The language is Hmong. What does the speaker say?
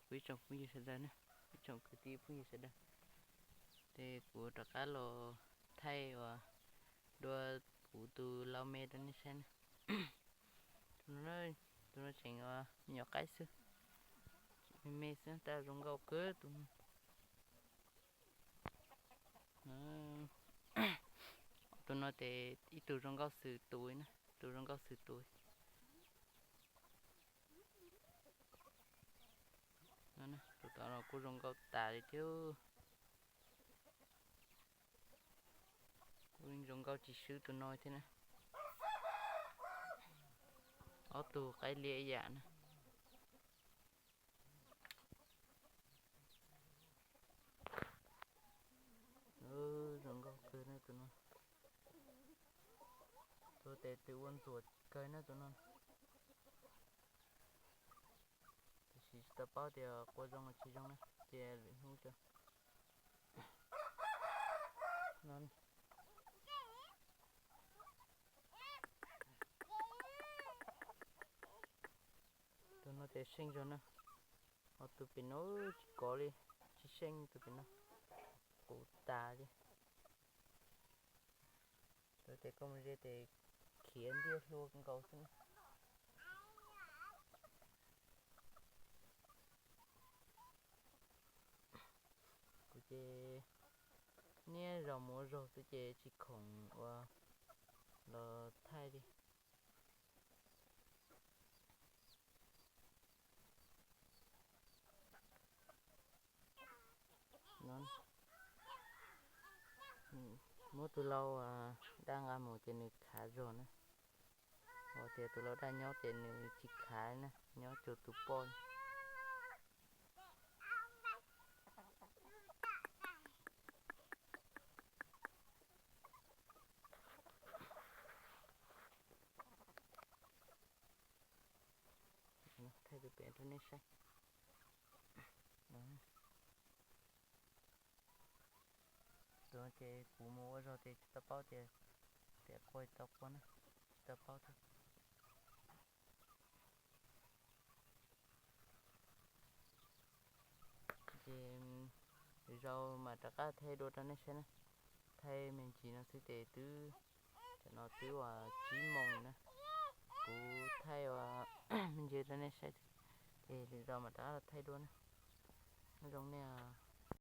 Kuv ib tsoom phooj ywg sawv daws na, ib tsoom kwv tij phooj ywg sawv daws, ces kuv rov qab los thaij uas dua kuv tus lau me rau nej saib na. Tus no, tus no tseem me nyuam qaib xwb, me me xwb tab zoo nkauj kawg tus no. Tus no ces ib tug zoo nkauj xwm tus na, tus zoo nkauj xwm tus. Tus tod los kuj zoo nkauj tas li thiab. Kuj zoo nkauj tsis swb tus no thiab na. Ob tug qaib liab ib yam na. Zoo nkauj kawg na tus no. Tus tes twb ua ntxuam kawg na tus no. Tiam sis tsis tau paub tias qua zoo los tsis zoo na, ces lwm hnub tso. Tus no ces seej zog na, ho tus pem no tsis kov li, tsis seej tus pem no, qus tas li. Tus tes koj mus ze tes khiav ntiag hlua nkaus xwb na. Kuv ces niaj zaus mus ua zog xwb ces tsis khoom ua los thaij li. Muab tus lau daj nqa mus ces nws khav zog na. Ua tias tus lau daj nyob ces nws tsis khav na, nyob cuag tus poj. Thaij tus pem rau nej saib. Tus no ces kuv mus ua zog ces tsis tau paub tias, tias qua tau qua na, tsis tau paub thiab. Ces lwm zaus mam rov qab thaij dua rau nej saib na. Thaij me ntsis no xwb ces twb, tam no twb uas tsib moos na. Kuv thaij uas me ntsis rau nej saib, ces lwm zaus mam rov qab los thaij dua na. Nyob zoo nej.